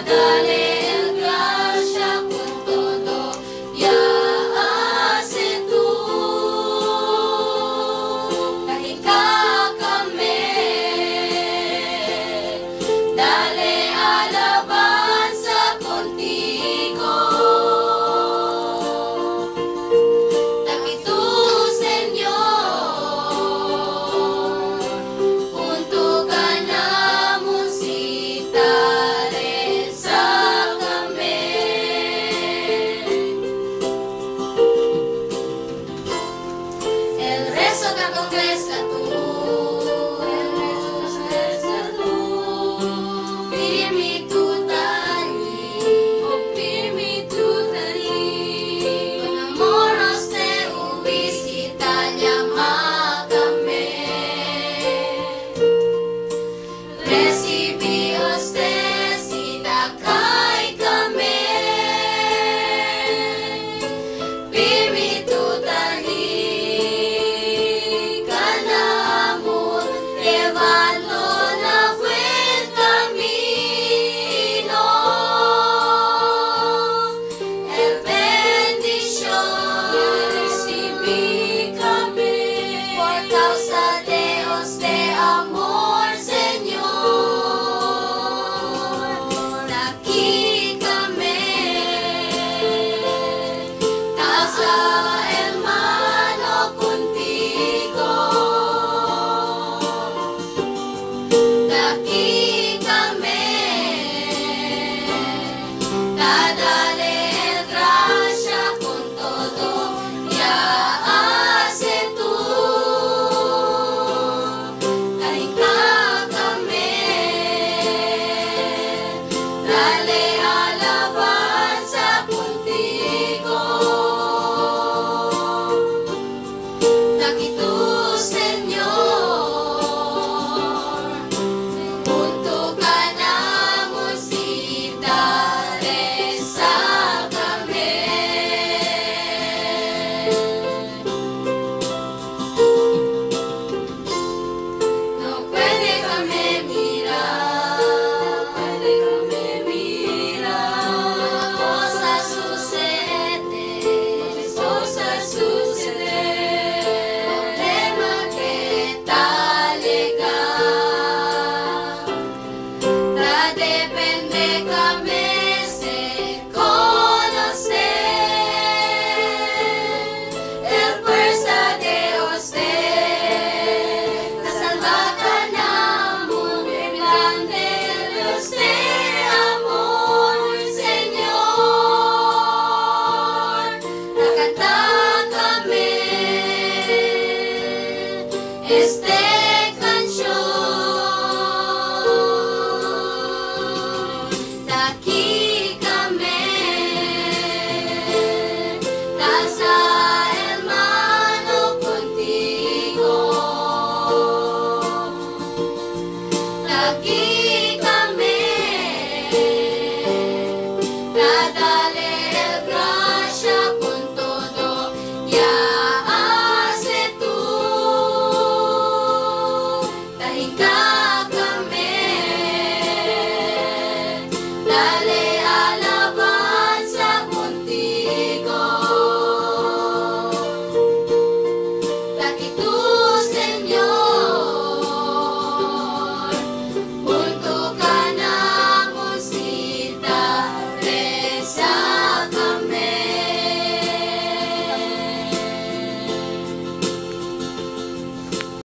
Dale el gracia con todo ya hace tú. Kahika kami, dale alabanza contigo. Takitu, Señor, junto ka namon si Teresa kami. El rezo ka congresa tu, el rezo congresa tu, firmi tutali, oh firmi tutali, con amoros te ubisitalia makame. Recibi usted sitakay kami, firmi tutali, kanamon, llevando na buen camino. El bendición recibí kami, por causa de usted amor, Señor. Naki kami, causa hermano contigo. Naki kami, dale el gracia con todo, ya hace tú. Kahika kami, dale alabanza contigo. Takitu, Señor, junto ka namon si Teresa kami. No puede kami mirar, puede kami mirar, cosas sucede, cosas sucede, problema que talega, ta depende kami se conocer el fuerza de usted, na salva ka namon, grande de usted amor, Señor. Nakanta kami este canción. Taki